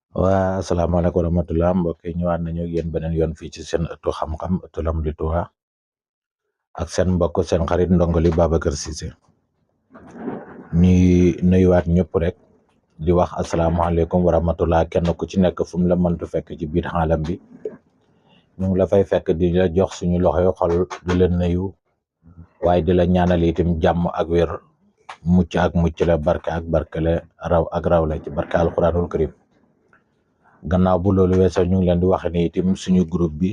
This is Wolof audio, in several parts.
Assalamualaikum warahmatullah mbokk yi ñëwaat nañu ak yéen beneen yoon fii ci seen ëttu xam-xam ëttu Lamdy Touba ak seen mbokk seen xarit ndongali Babacar Cissé ñuy nuyuwaat ñëpp rek di wax asalaamaaleykum wa rahmatullah kenn ku ci nekk fu mu la mëntu fekk ci biir xaalam bi ñu ngi la fay fekk di la jox suñu loxoy xol di la nuyu waaye di la ñaanal itam jàmm ak wér mucc ak mucc la barke ak barkele raw ak raw la ci barke alquranul karim gannaaw bu loolu weesoo ñu ngi leen di wax ni itam suñu groupe bi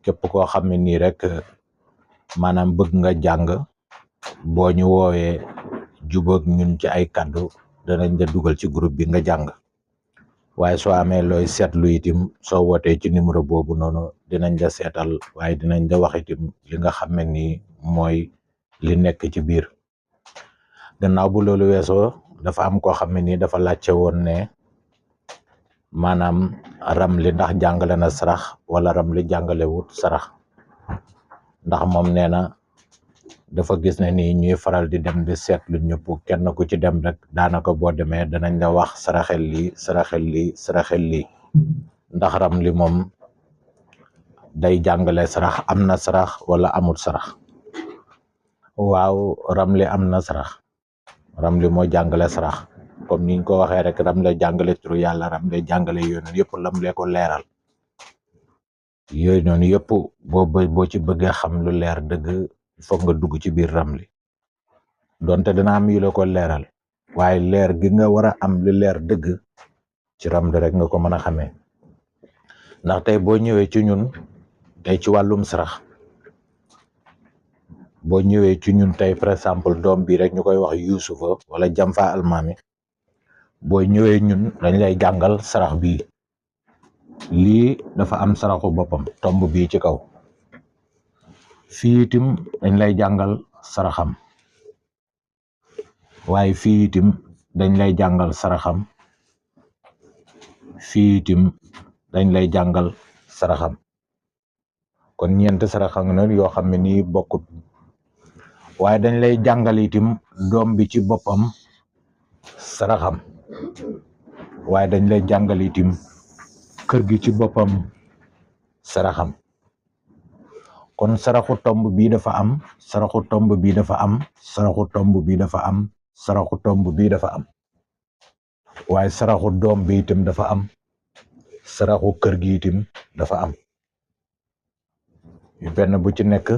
képp koo xam ne nii rek maanaam bëgg nga jàng boo ñu woowee jubóog ñun ci ay kaddu danañ la dugal ci groupe bi nga jàng waaye soo amee looy seetlu itam soo wootee ci numéro boobu noonu dinañ la seetal waaye dinañ la wax itam li nga xam ne nii mooy li nekk ci biir. gannaaw bu loolu weesoo dafa am koo xam ne nii dafa laajte woon ne maanaam Ramly ndax jàngale na sarax wala Ramly jàngale wut sarax ndax moom nee na dafa gis ne nii ñuy faral di dem di seetlu ñëpp kenn ku ci dem rek daanaka boo demee danañ la wax saraxel lii saraxel lii saraxel lii ndax Ramly moom day jàngale sarax am na sarax wala amul sarax. waaw Ramly am na sarax Ramly moo jàngale sarax comme niñ ko waxee rek Ramly jàngale turu yàlla Ramly jàngale yoon yëpp Ramly ko leeral yooyu noonu yëpp boo ci bëggee xam lu leer dëgg foog nga dugg ci biir Ramly donte dina am yu la ko leeral waaye leer gi nga war a am lu leer dëgg ci Ramly rek nga ko mën a xamee ndax tey boo ñëwee ci ñun tey ci wàllum sarax boo ñëwee ci ñun tey par exemple doom bi rek ñu koy wax Yuusufa wala Jamfa Almaami boo ñëwee ñun dañ lay jàngal sarax bii lii dafa am saraxu boppam tomb bii ci kaw fii itam dañ lay jàngal saraxam waaye fii itam dañ lay jàngal saraxam fii itam dañ lay jàngal saraxam kon ñeent saraxam noonu yoo xam ne nii bokkut waaye dañ lay jàngal itam doom bi ci boppam saraxam waaye dañ lay jàngal itam kër gi ci boppam saraxam kon saraxu tomb bii dafa am saraxu tomb bii dafa am saraxu tomb bii dafa am saraxu tomb bii dafa am waaye saraxu doom bi itam dafa am saraxu kër gi itam dafa am benn bu ci nekk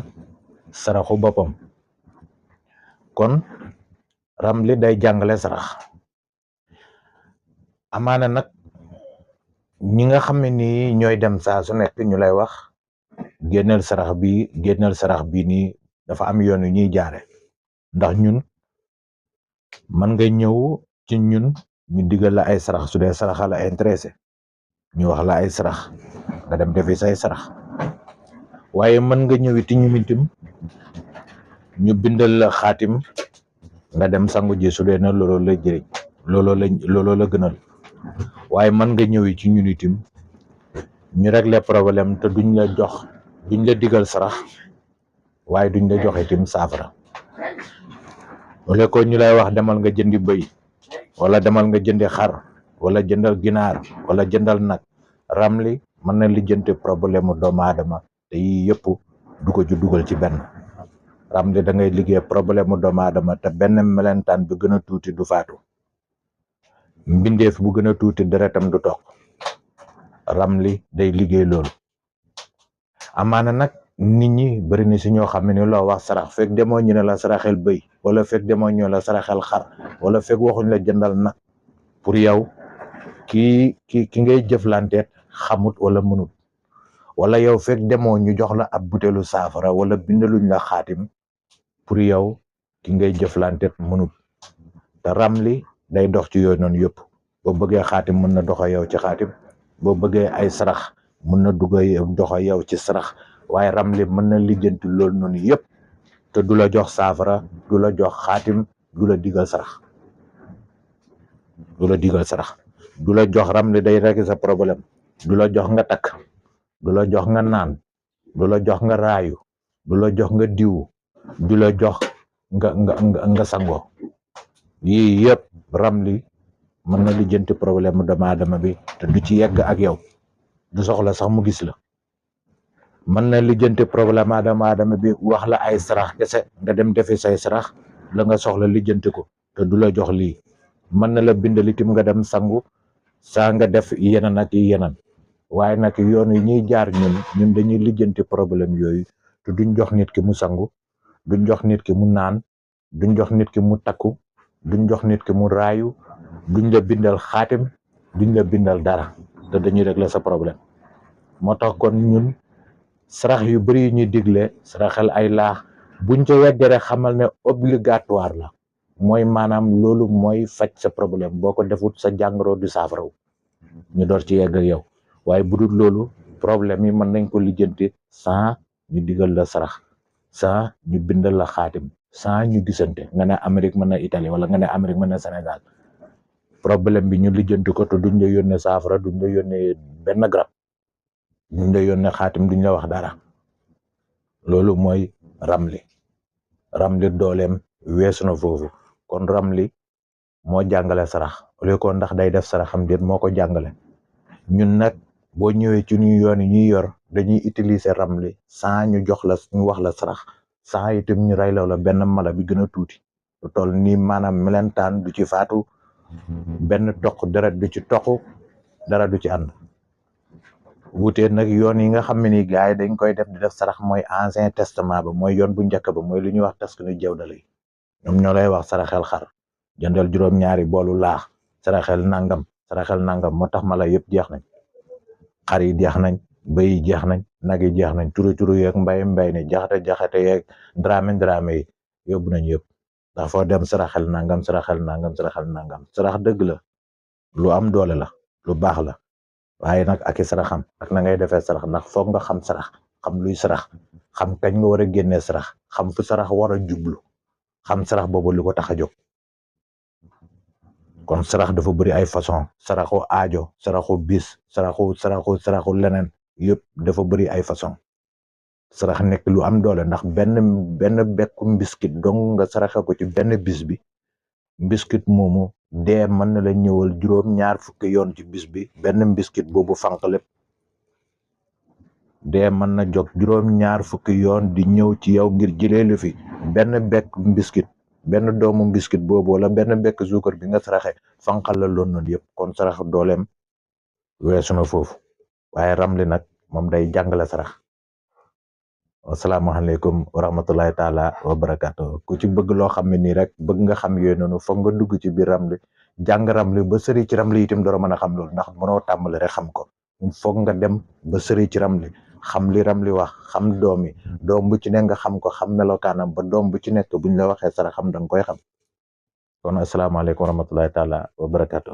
saraxu boppam kon Ramly day jàngale sarax amaana nag ñi nga xam ne nii ñooy dem saa su nekk ñu lay wax génneel sarax bi nii dafa am yoon yu ñuy jaare ndax ñun mën nga ñëw ci ñun ñu digal la ay sarax su dee sarax la intéressé ñu wax la ay sarax nga dem defi say sarax waaye mën nga ñëwiti ñun itam ñu bindal la xaatim nga dem sangu ji su dee na looloo la jëriñ looloo la gënal waaye mën nga ñëwi ci ñun itam ñu régler problème te duñ la digal sarax waaye duñ la joxe itam saafara wala ko ñu lay wax demal nga jëndi bëy wala demal nga jëndi xar wala jëndal ginaar wala jëndal nag Ramly mën na lijjanti problème doomu aadama te yii yëpp du ko ju dugal ci benn Ramly da ngay liggéey problème doomu aadama te benn melentaan bi gën a tuuti du faatu mbindeef bu gën a tuuti deretam du toog Ramly day liggéey loolu amaana nag nit ñi bari na si ñoo xam ne ni loo wax sarax fekk demoo ñu ne la saraxel bëy wala fekk demoo ñu la saraxel xar wala fekk waxuñ la jëndal nag pour yow ki ngay jëflanteet xamut wala mënut wala yow fekk demoo ñu jox la ab butéelu saafara wala bindaluñ la xaatim pour yow ki ngay jëflanteet mënut te Ramly day dox ci yooyu noonu yëpp boo bëggee xaatim mën na doxa yow ci xaatim boo bëggee ay sarax mën na doxa yow ci sarax waaye Ramly mën na lijjanti loolu noonu yëpp te du la jox saafara du la jox xaatim du la digal sarax du la jox Ramly day régler sa problème du la jox nga takk du la jox nga naan du la jox nga raayu du la jox nga diw du la jox nga sango yii yëpp Ramly mën na lijjanti problème mu doomu aadama bi te du ci yegg ak yow du soxla sax mu gis la mën na lijjanti problème doomu aadama bi wax la ay sarax kese nga dem defi say sarax la nga soxla lijjanti ko te du la jox lii mën na la bindal itam nga dem sangu saa nga def yeneen ak yeneen waaye nag yoon yi ñuy jaar ñun dañuy lijjanti problème yooyu te duñ jox nit ki mu sangu duñ jox nit ki mu naan duñ jox nit ki mu takku duñ jox nit ki mu raayu duñ la bindal xaatim duñ la bindal dara te dañuy régler sa problème moo tax kon ñun sarax yu bari yu ñuy digle saraxel ay laax buñ ca weddee rek xamal ne obligatoire la mooy maanaam loolu mooy faj sa problème boo ko defut sa jàngoro du saafaraw ñu door ci yegg ak yow waaye bu dul loolu problème yi mën nañ ko lijjanti sans ñu digal la sarax sans ñu bindal la xaatim sans ñu gisante nga ne Amérique mën na Italie wala nga ne Amérique mën na Sénégal problème bi ñu lijjanti ko te duñ la yónnee saafara duñ la yónnee benn garab duñ la yónnee xaatim duñ la wax dara loolu mooy ramli dooleem weesu na foofu kon ramli moo jàngale sarax au ko ndax day def saraxam déet moo ko jàngale ñun nag boo ñëwee ci ñu yoon yi ñuy yor dañuy utiliser ramli sans ñu jox la ñu wax la sarax sans itam ñu raylaw la benn mala bi gën a tuuti lu toll nii maanaam melentaan du ci faatu benn toq deret du ci toq dara du ci ànd wutee nag yoon yi nga xam ne ni gars yi dañ koy def di def sarax mooy ancien testament ba mooy yoon bu njëkk ba mooy lu ñuy wax taskinu jawdale ñoom ñoo lay wax saraxel xar jëndal juróom-ñaari boolu laax saraxel nangam moo tax mala yëpp jeex nañ xar yi jeex nañ bëy yi jeex nañ nag yi jeex nañ turu yeeg mbay ne jaxate yeeg drame yi yóbbu nañ yëpp ndax foo dem saraxel nangam sarax dëgg la lu am doole la lu baax la waaye nag ak i saraxam ak na ngay defee sarax ndax foog nga xam sarax xam luy sarax xam kañ nga war a génnee sarax xam fu sarax war a jublu xam sarax boobu lu ko tax a jóg kon sarax dafa bëri ay façon saraxu aajo saraxu bis saraxu leneen yëpp dafa bëri ay façon sarax nekk lu am doole ndax benn bekku mbiskit dong nga saraxe ko ci benn bis bi mbiskit moomu dee mën na la ñëwal juróom-ñaar fukki yoon ci bis bi benn mbiskit boobu fànq lépp dee mën na jóg juróom-ñaar fukki yoon di ñëw ci yow ngir jëlee lu fi benn bekk mbiskit benn doomu mbiskit boobu wala benn bekk suukar bi nga saraxe fànqal la loon noonu yëpp kon sarax dooleem weesu na foofu waaye ramli nag moom day jàngale sarax asalaamaaleykum wa rahmatullahi taala wa barakaatu ku ci bëgg loo xam ne nii rek bëgg nga xam yooyu noonu foog nga dugg ci biir ramli jàng ramli ba sëri ci ramli itam doo mën a xam loolu ndax mënoo tàmbali rek xam ko foog nga dem ba sëri ci ramli xam li ramli wax xam doom bu ci ne nga xam ko xam melokaanam ba doom bu ci nekk buñ la waxee sarax xam da nga koy xam kon asalaamaaleykum wa rahmatullahi taala wa barakaatu